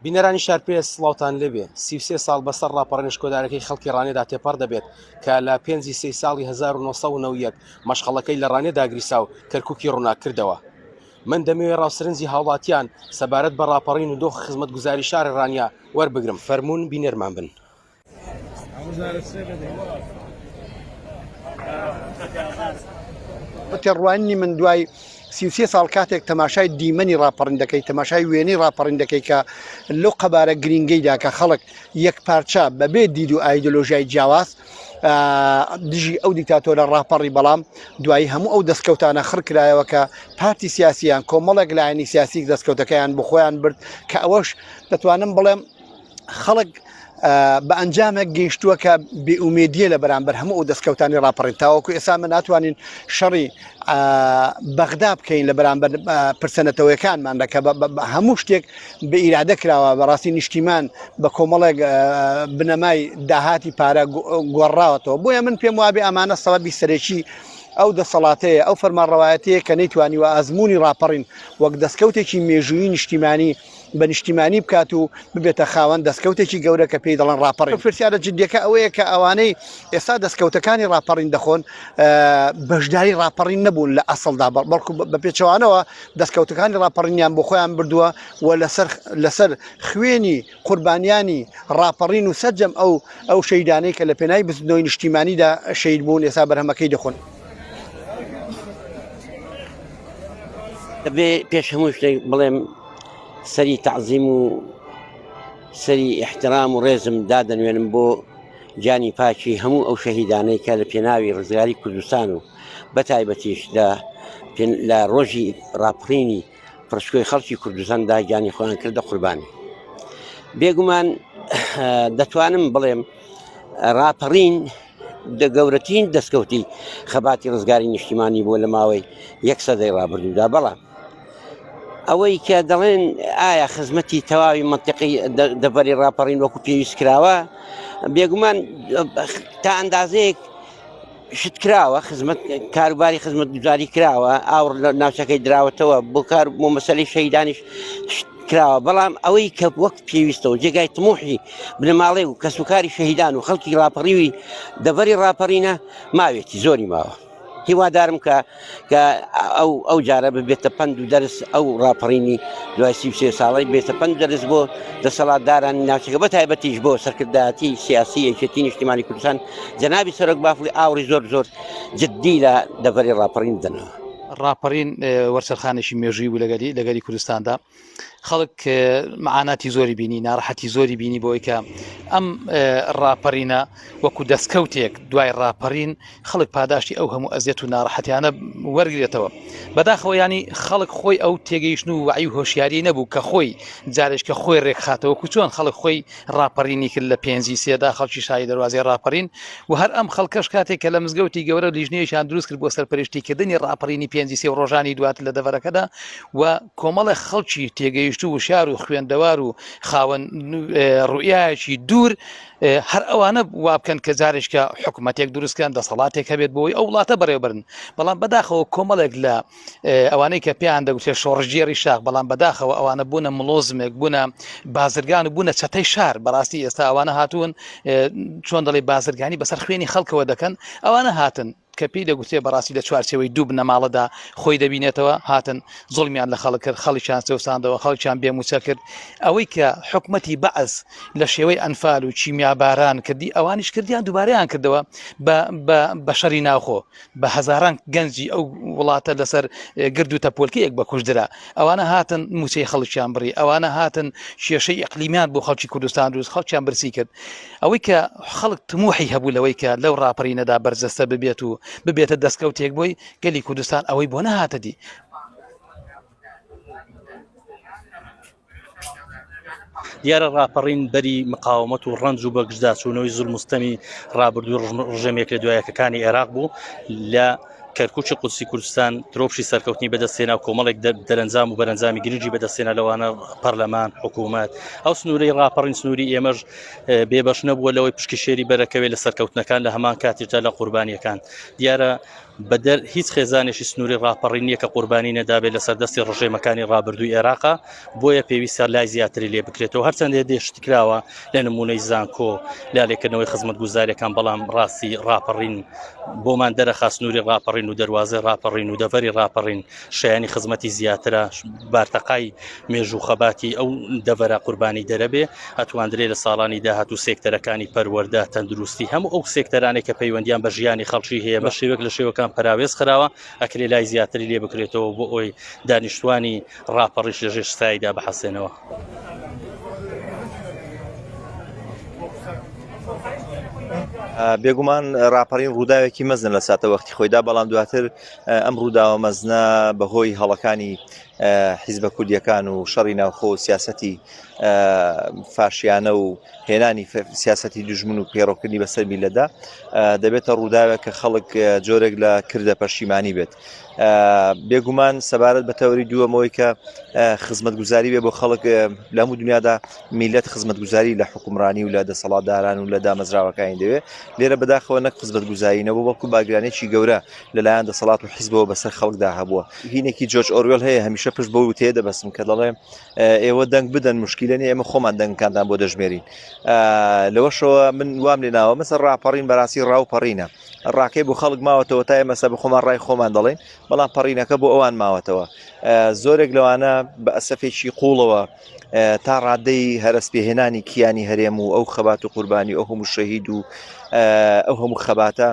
بینەرانی شارپرێس سڵاوتان لێبێ 33 ساڵ بەسەر ڕاپەڕینە شکۆدارەکەی خەڵکی ڕانیەدا تێپەڕ دەبێت کە لە پێنجی سێی ساڵی 1991 مەشخەڵەکەی لە ڕانیە داگریسا و کەرکوکی ڕووناک کردەوە. من دەمەوێ ڕاو سەرنجی هاوڵاتیان سەبارەت بە ڕاپەڕین و دۆخی خزمەتگوزاری شاری ڕانیە وەربگرم فەرموون بینەرمان بن. تێڕوانینی من دوای 33 ساڵ کاتێک تەماشای دیمەنی ڕاپەڕین دەکەی تەماشای وێنەی ڕاپەڕین دەکەی کە لەو قەبارە گرنگەیدا کە خەڵک یەک پارچە بەبێ دید و ئایدۆلۆژیای جیاواز دژی ئەو دیکتاتۆرە ڕاپەڕی بەڵام دوایی هەموو ئەو دەستکەوتانە خڕکرایەوە کە پارتی سیاسیان کۆمەڵێک لایەنی سیاسی دەستکەوتەکەیان بۆ خۆیان برد کە ئەوەش دەتوانم بڵێم خەڵک بە ئەنجامێک گەیشتووە کە بێئومێدیە لە بەرامبەر هەموو ئەو دەستکەوتانی ڕاپەڕین تاوەکو ئێستا من ناتوانین شەڕی بەغدا بکەین لە بەرامبەر پرسەنەتەوەیەکانمان دەکە هەموو شتێک بە ئیرادە کراوە بەڕاستی نیشتیمان بە کۆمەڵێک بنەمای داهاتی پارە گۆڕاوەتەوە بۆیە من پێم وابێ ئەمانە سەبەبی سەرەکی ئەو دەسەڵاتەیە ئەو فەرمانڕەوایەتەیە کە نەیتوانیوە ئەزمموی ڕاپەڕین وەک دەستکەوتێکی مێژووی نیشتیمانی بە نیشتیمانی بکات و ببێتە خاوەن دەستکەوتێکی گەورە کە پێی دەڵێن ڕاپەڕین. پرسیارە جدیەکە ئەوەیە کە ئەوانەی ئێستا دەستکەوتەکانی ڕاپەڕین دەخۆن بەشداری ڕاپەڕین نەبوون لە ئەسڵدا بەڵکو بە پێچەوانەوە دەستکەوتەکانی ڕاپەڕینیان بۆ خۆیان بردووە و لەسەر لەسەر خوێنی قوربانیانی ڕاپەڕین و سەرجەم ئەو ئەو شەیدانەی کە لە پێناوی بزوتنەوەی نیشتیمانیدا شەهید بوون ئێستا بەرهەمەکەی دەخۆن. دەبێ پێش هەموو شتێک بڵێم سەری تەعزیم و سەری ئیحترام و ڕێزم دادەنوێنم بۆ گیانی پاکی هەموو ئەو شەهیدانەی کە لە پێناوی ڕزگاری کوردستان و بە تایبەتیش لە لە ڕۆژی ڕاپڕینی پڕشکۆی خەڵکی کوردستاندا گیانی خۆیان کردە قوربانی بێگومان دەتوانم بڵێم ڕاپەڕین گەورەترین دەستکەوتی خەباتی ڕزگاری نیشتیمانی بووە لە ماوەی یەک سەدەی ڕابردوودا بەڵام ئەوەی کە دەڵێن ئایا خزمەتی تەواوی منطقی دەبەری ڕاپەڕین وەکو پێویست کراوە بێگومان تا ئەندازەیەک شت کراوە خزمەت کاروباری خزمەت گوزاری کراوە ئاوڕ لە ناوچەکەی دراوەتەوە بۆ کار بۆ مەسەلەی شەهیدانیش شت کراوە بەڵام ئەوەی کە وەک پێویستەوە جێگای تموحی بنەماڵەی و کەسوکاری شەهیدان و خەڵکی ڕاپەڕیوی دەڤەری ڕاپەڕینە ماوێتی زۆری ماوە هیوادارم کە کە ئەو ئەو جارە ببێتە پەند و دەرس ئەو ڕاپەڕینی دوای 33 ساڵی بێتە پەند دەرس بۆ دەسەڵاتدارانی ناوچەکە بە تایبەتیش بۆ سەرکردایەتی سیاسی یەکێتی نیشتیمانی کوردستان جەنابی سەرۆک بافڵی ئاوڕی زۆر زۆر جددی لە دەڤەری ڕاپەڕین بدەنەوە. ڕاپەڕین وەرچەرخانێکی مێژووی بوو لەگەری لەگەری کوردستاندا خەڵک معاناتی زۆری بینی ناڕەحەتی زۆری بینی بۆی کە ئەم ڕاپەرینە وەکو دەستکەوتێک دوای ڕاپەرین خەڵک پاداشتی ئەو هەموو ئەزیەت و ناڕەحەتیانە وەرگێتەوە بەداخەوە ینی خەڵک خۆی ئەو تێگەیشتن و وعی و هۆشیاری نەبوو کە خۆی جارێک کە خۆی ڕێکخاتەوە کو چۆن خەڵک خۆی ڕاپەرینی کرد لە پێنجی سێدا خەڵکی شاری دەروازەی ڕاپەرین و هەر ئەم خەڵکەش کاتێک کە لە مزگەوتی گەورە لیژنەیەکیان دروست کرد بۆ سەرپەرشتیکردنی ڕاپەرینی پێنجی سێ و ڕۆژانی دواتر لە دەڤەرەکەدا و کۆمەڵێ خەڵکی تێگەیشتوو وشار و خوێندەوار و خاوەن ڕوئیایەکی دوور هەر ئەوانە وا بکەن کە جارێککە حکوومەتێک دروستکەن دەسەڵاتێک هەبێت بۆی ئەو وڵاتە بەڕێوەبرن بەڵام بەداخەوە کۆمەڵێک لە ئەوانەی کە پێیان دەگوترێت شۆڕشگێڕی شاخ بەڵام بەداخەوە ئەوانە بوونە مڵۆزمێک بوونە بازرگان و بوونە چەتەی شار بەڕاستی ئێستا ئەوانە هاتوون چۆن دەڵێ بازرگانی بەسەر خوێنی خەڵکەوە دەکەن ئەوانە هاتن کە پێی دەگوترێ بەڕاستی لە چوارچێوەی دوو بنەماڵەدا خۆی دەبینێتەوە هاتن زوڵمیان لە خەڵک کرد خەڵکیان چەوساندەوە خەڵکیان بێموچە کرد ئەوەی کە حکومەتی بەعس لە شێوەی ئەنفال و کیمیاباران کردی ئەوانیش کردیان دووبارەیان کردەوە بە شەری ناوخۆ بە هەزاران گەنجی ئەو وڵاتە لەسەر گرد و تەپۆلکەیەک بە کوشتدرا ئەوانە هاتن موچەی خەڵکیان بڕی ئەوانە هاتن کێشەی ئەقلیمیان بۆ خەڵکی کوردستان دروست خەڵکیان برسی کرد ئەوەی کە خەڵک تموحی هەبوو لەوەی کە لەو ڕاپەرینەدا بەرجەستە ببێت و ببێتە دەستکەوتێک بۆی گەلی کوردستان ئەوەی بۆ نەهاتە دی. دیارە ڕاپەڕین بەری مقاومەت و ڕەنج و بەگژداچوونەوەی زوڵم و ستەمی ڕابردووی ڕژێم یەک لە دوایەکەکانی عێراق بوو لە کەرکوکی قودسی کوردستان ترۆپشی سەرکەوتنی بەدەستهێنا و کۆمەڵێک دەرەنجام و بەرەنجامی گرنگی بەدەستهێنا لەوانە پەرلەمان حکوومەت ئەو سنوورەی ڕاپەڕین سنووری ئێمەش بێبەش نەبووە لەوەی پشکی شێری بەرەکەوێت لە سەرکەوتنەکان لە هەمان کاتیشدا لە قوربانیەکان دیارە. بەدەر هیچ خێزانێکی سنووری ڕاپەڕین نییە کە قوربانی نەدابێت لەسەر دەستی ڕژێمەکانی ڕابردووی عێراقا، بۆیە پێویستە لای زیاتری لێ بکرێتەوە هەرچەندە دێ شت کراوە لە نمونەی زانکۆ لالێکردنەوەی خزمەتگوزاریەکان بەڵام ڕاستی ڕاپەڕین بۆمان دەرەخا سنووری ڕاپەڕین و دەواازەی ڕاپەڕین و دەڤەری ڕاپەڕین شایانی خزمەتی زیاترە بارتەقای مێژوو خەباتی ئەو دەڤەرە قوربانی دەرەبێ ئەتواندرێ لە ساڵانی داهاتوو سێکتەرەکانی پەروەردە تەندروستی هەموو ئەو سێکتەرانێک کە پەیوەندیان بە ژیانی خەڵکی هەیە بە شێوەک لە شێوەکان پەراوێز خراوە ئەکرێ لای زیاتری لێ بکرێتەوە بۆ ئەوی دانیشتوانی ڕاپەڕیش لە ژێر سایدا بحەسێنەوە. بێگومان ڕاپەڕین ڕووداوێکی مەزن لە ساتە وەختی خۆیدا بەڵام دواتر ئەم ڕووداوە مەزنە بەهۆی هەڵەکانی حیزبە کوردیەکان و شەڕی ناوخۆ و سیاسەتی فاشیانە و هێنانی سیاسەتی دوژمن و پەیڕەوکردنی بەسەر میلەدا دەبێتە ڕووداوێک کە خەڵک جۆرێک لە کردە پەشیمانی بێت. بێگومان سەبارەت بە تەوەری دووەمەوەی کە خزمەتگوزاری بێ بۆ خەڵک لە هەموو دنیادا میلەت خزمەتگوزاری لە حکومڕانی و لە دەسەڵاتداران و لە دامەزراوەکانی دەوێت لێرە بەداخەوە نەک خزمەتگوزاری نەبوو بەڵکو باگرانێکی گەورە لەلایەن دەسەڵات و حیزبەوە بەسەر خەڵکدا هەبووە هینێکی جۆرج ئۆروێل هەیە هەمیشە پشت بەو وتەیە دەبەستم کە دەڵێ ئێوە دەنگ بدەن مشکلە نیە ئێمە خۆمان دەنگکانتان بۆ دەژمێرین لەوەشەوە من وام لێ ناوە مەسەر ڕاپەڕین بەڕاستی ڕاو پەڕینە ڕاکەی بۆ خەڵک ماوەتەوە تا ئێمە سە بە خۆمان ڕای خۆمان دەڵێن بەڵام پەڕینەکە بۆ ئەوان ماوەتەوە زۆرێک لەوانە بە ئەسەفێکی قوڵەوە تا ڕادەی هەرەسپێهێنانی کیانی هەرێم و ئەو خەبات و قوربانی ئەو هەموو شەهید و ئەو هەموو خەباتە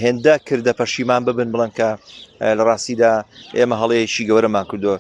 هێندە کردە پەشیمان ببن بڵن کە لە ڕاستیدا ئێمە هەڵەیەکی گەورەمان کردووە.